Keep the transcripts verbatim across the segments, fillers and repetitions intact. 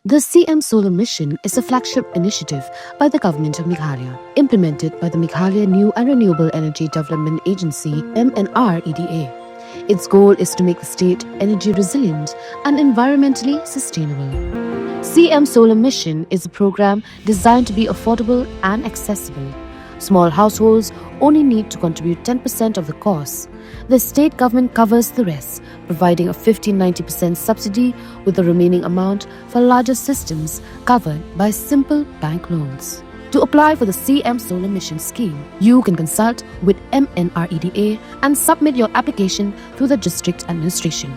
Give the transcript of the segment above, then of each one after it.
The C M Solar Mission is a flagship initiative by the Government of Meghalaya, implemented by the Meghalaya New and Renewable Energy Development Agency, M N R E D A. Its goal is to make the state energy resilient and environmentally sustainable. C M Solar Mission is a program designed to be affordable and accessible. Small households only need to contribute ten percent of the cost. The state government covers the rest, providing a fifty ninety percent subsidy, with the remaining amount for larger systems covered by simple bank loans. To apply for the C M Solar Mission scheme, you can consult with M N R E D A and submit your application through the district administration,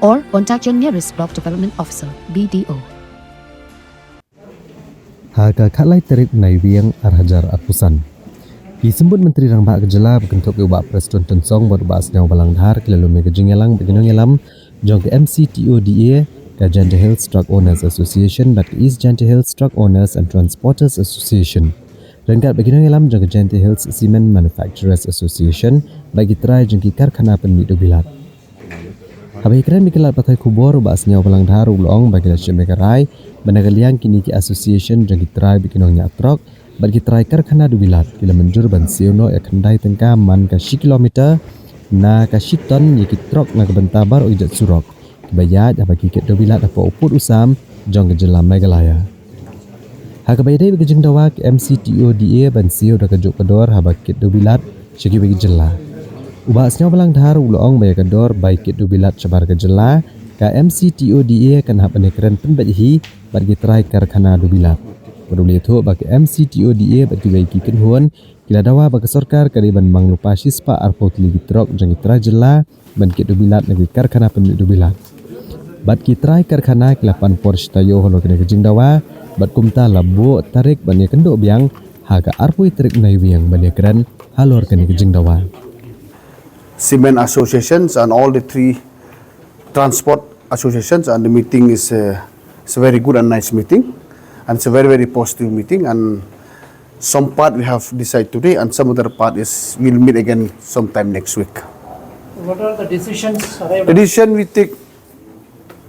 or contact your nearest block development officer, B D O. Ha ka khatlai tarik Naiwieng ar hajar arphew san, ki symbud Myntri Rangbah ka jylla, ba kynthup ïa u Bah Prestone Tynsong bad u Bah Sniawbhalang Dhar, ki la lum ïa ka jingïalang bad ki nongïalam jong ka M C T O D A, ka Jaintia Hills Truck Owners Association bad ka East Jaintia Hills Truck Owners and Transporters Association, ryngkat bad ki nongïalam jong ka Jaintia Hills Cement Manufacturers Association bad ki trai jong ki karkhana pynmih dewbilat. Haba ïakren bad ki lad pathai khubor, u Bah Sniawbhalang Dhar u la ong ba ki la shim ïa ka rai ba na ka liang kine ki association jong ki trai bad ki nongñiah trok bad ki trai karkhana dewbilat ki la mynjur ban siew noh ïa khyndai tyngka man ka shi kilometer na ka shi ton ïa ki trok na ka bynta baroh ki jait surok kiba ïaid haba ki kit dewbilat hapoh u pud u sam jong ka jylla Meghalaya. Ha kaba ïadei bad ka jingdawa ka M C T O D A ban siew da kajuh ka dor haba kit dewbilat sha kiwei ki jylla, u Bah Sniawbhalang Dhar u la ong ba ïa ka dor bai kit dewbilat shabar ka jylla, ka M C T O D A kan hap ban ïakren pynbeit hi bad ki trai karkhana dewbilat. Bad u la ïathuh ba ka M C T O D A bad kiwei ki kynhun ki la dawa ba ka sorkar ka dei ban mang lypa shispah arphew tylli ki trok jong ki trai jylla ban kit dewbilat na ki karkhana pynmih dewbilat. Bad ki trai karkhana ki la pan por shi taïew halor kane ka jingdawa, bad kumta la buh tarik ban ïakynduh biang ha ka arphew tarik Naiwieng ban ïakren halor kane ka jingdawa. Cement associations and all the three transport associations, and the meeting is, uh, it's a very good and nice meeting, and it's a very, very positive meeting, and some part we have decided today, and some other part is we'll meet again sometime next week. What are the decisions arrived? The decision we take,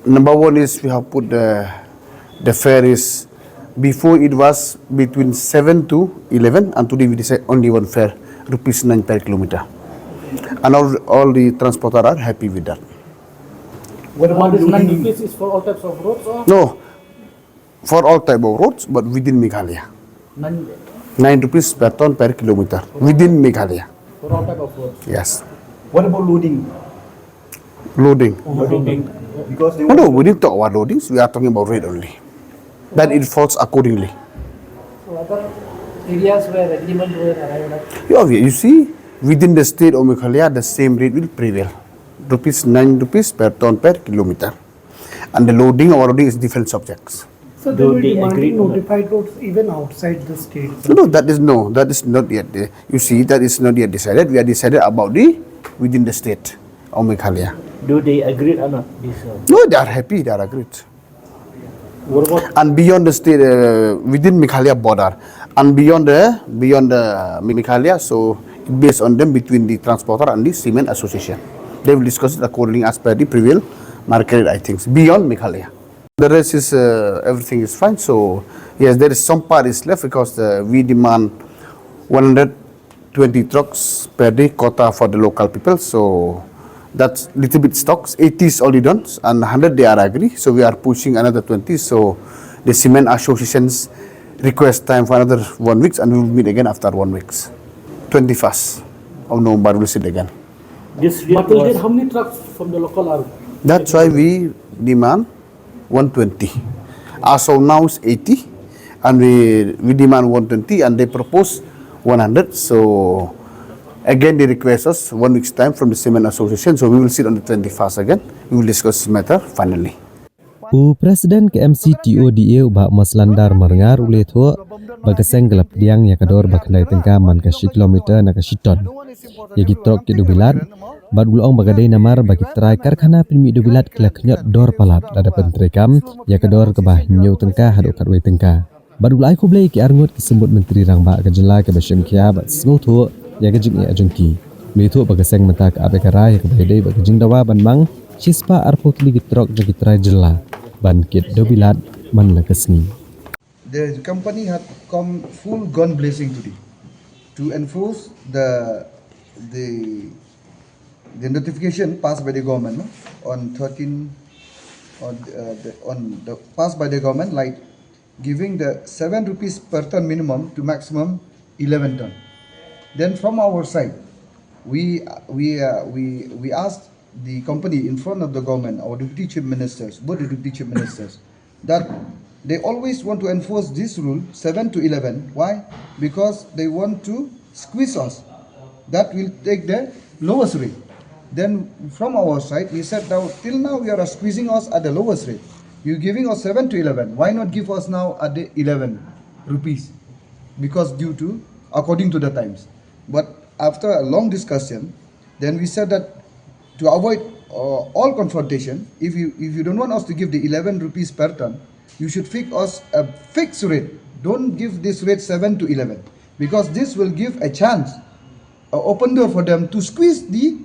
number one is we have put the, the fare is, before it was between seven to eleven, and today we decide only one fare, rupees nine per kilometer. And all, all the transporter are happy with that. What about this nine rupees is for all types of roads, or? No, for all type of roads, but within Meghalaya. Nine? Nine rupees per ton per kilometer within Meghalaya. For all type of roads? Yes. What about loading? Loading. Loading. Because they No, no, want we didn't talk about loadings. We are talking about rate only. Then it falls accordingly. So other areas where agreement were arrived at? Yeah, you see, within the state of Meghalaya, the same rate will prevail. Rupees nine rupees per ton per kilometer. And the loading or unloading is different subjects. So they Do will they demanding agree on that? Notified roads even outside the state, sir? No, that is no, that is not yet. Uh, you see, that is not yet decided. We are decided about the within the state of Meghalaya. Do they agree or not? This, uh, No, they are happy. They are agreed. What about And beyond the state, uh, within Meghalaya border, and beyond the, beyond the Meghalaya, so based on them between the transporter and the cement association, they will discuss it accordingly as per the prevail market, I think, beyond Meghalaya. The rest is, uh, everything is fine. So yes, there is some part is left because the, we demand one hundred twenty trucks per day quota for the local people. So that's little bit stocks. Eighty is already done, and hundred they are agree. So we are pushing another twenty. So the cement associations request time for another one week, and we will meet again after one week. Twenty-first of November, we'll sit again. This But till date, how many trucks from the local are? That's why we demand one twenty. As of now, it's eighty, and we, we demand one twenty, and they propose one hundred. So again, they request us one week's time from the Cement Association. So we will sit on the twenty-first again. We will discuss this matter finally. U President ka M C T O D A, u Bah Maslandar Marngar, u la ïathuh ba ka seng ka la pdiang ïa ka dor ba khyndai tyngka man ka shi kilometer na ka shi ton ïa ki trok ki dewbilat, bad u la ong ba ka dei namar ba ki trai karkhana pynmih dewbilat ki la khñiot dor palat lada pyntreikam ïa ka dor kaba hynñiew tyngka haduh khatwei tyngka. Bad u la ai khublei ïa ki arngut ki symbud Myntri Rangbah ka jylla kiba shim khia bad sngewthuh ïa ka jingeh jong ki. U la ïathuh ba ka seng mynta ka ap ïa ka rai ïa kaba ïadei bad ka jingdawa ban mang shispah arphew tylli ki trok jong ki trai jylla ban kit dewbilat man la ka sngi. The company had come full gun blazing today to enforce the the the notification passed by the government, no? On thirteen, on uh, the, on the passed by the government, like giving the seven rupees per ton minimum to maximum eleven ton. Then from our side, we we uh, we we asked the company in front of the government, our deputy chief ministers, both the deputy chief ministers, that they always want to enforce this rule, seven to eleven. Why? Because they want to squeeze us. That will take the lowest rate. Then from our side, we said, now till now you are squeezing us at the lowest rate. You're giving us seven to eleven. Why not give us now at the eleven rupees? Because due to, according to the times. But after a long discussion, then we said that to avoid uh, all confrontation, if you if you don't want us to give the eleven rupees per ton, you should fix us a fixed rate. Don't give this rate seven to eleven, because this will give a chance, an open door for them to squeeze the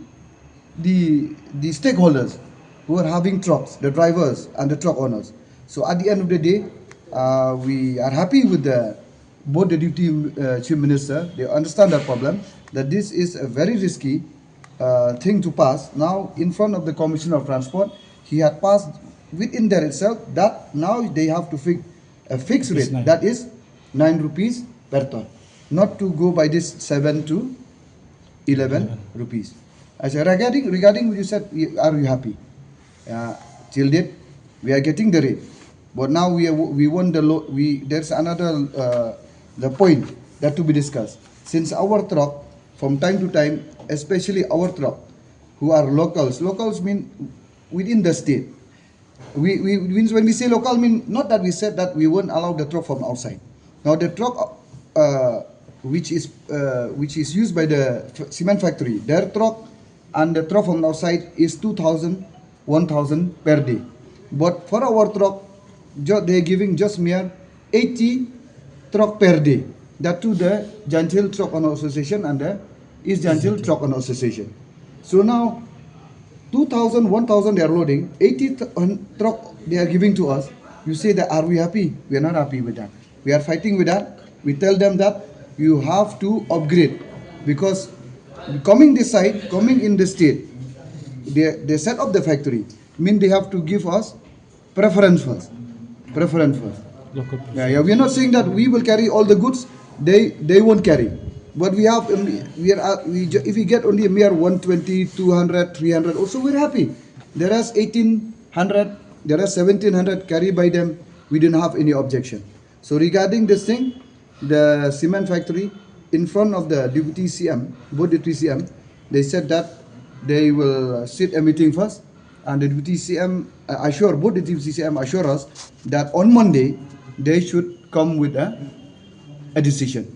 the the stakeholders who are having trucks, the drivers and the truck owners. So at the end of the day, uh, we are happy with the both the deputy uh, chief minister. They understand that problem, that this is a very risky uh, thing to pass. Now, in front of the commissioner of transport, he had passed within there itself that now they have to fix a fixed rate, that is nine rupees per ton, not to go by this seven to eleven rupees. I said, regarding regarding what you said, are you happy? Uh, till date, we are getting the rate, but now we are, we want the low. We there's another uh, the point that to be discussed. Since our truck, from time to time, especially our truck, who are locals. Locals mean within the state. We, we means when we say local, mean not that we said that we won't allow the truck from outside. Now the truck uh, which is uh, which is used by the cement factory, their truck and the truck from outside is two thousand, one thousand per day. But for our truck, they are giving just mere eighty truck per day. That to the Jaintia Hills Truck Owner Association and the East Jaintia Hills Truck Owner Association. So now, two thousand, one thousand they are loading, eighty truck they are giving to us. You say that, are we happy? We are not happy with that. We are fighting with that. We tell them that you have to upgrade, because coming this side, coming in the state, they, they set up the factory, mean they have to give us preference first. Preference first. Local. Yeah, yeah. We are not saying that we will carry all the goods they they won't carry. But we have um, we are uh, we, if we get only a mere one twenty, two hundred, three hundred, also we're happy. There is eighteen hundred, there is seventeen hundred carry by them. We didn't have any objection. So regarding this thing, the cement factory, in front of the deputy C M, both deputy C M, they said that they will sit a meeting first, and the deputy C M uh, assure, both the deputy C M assure us that on Monday they should come with a, a decision.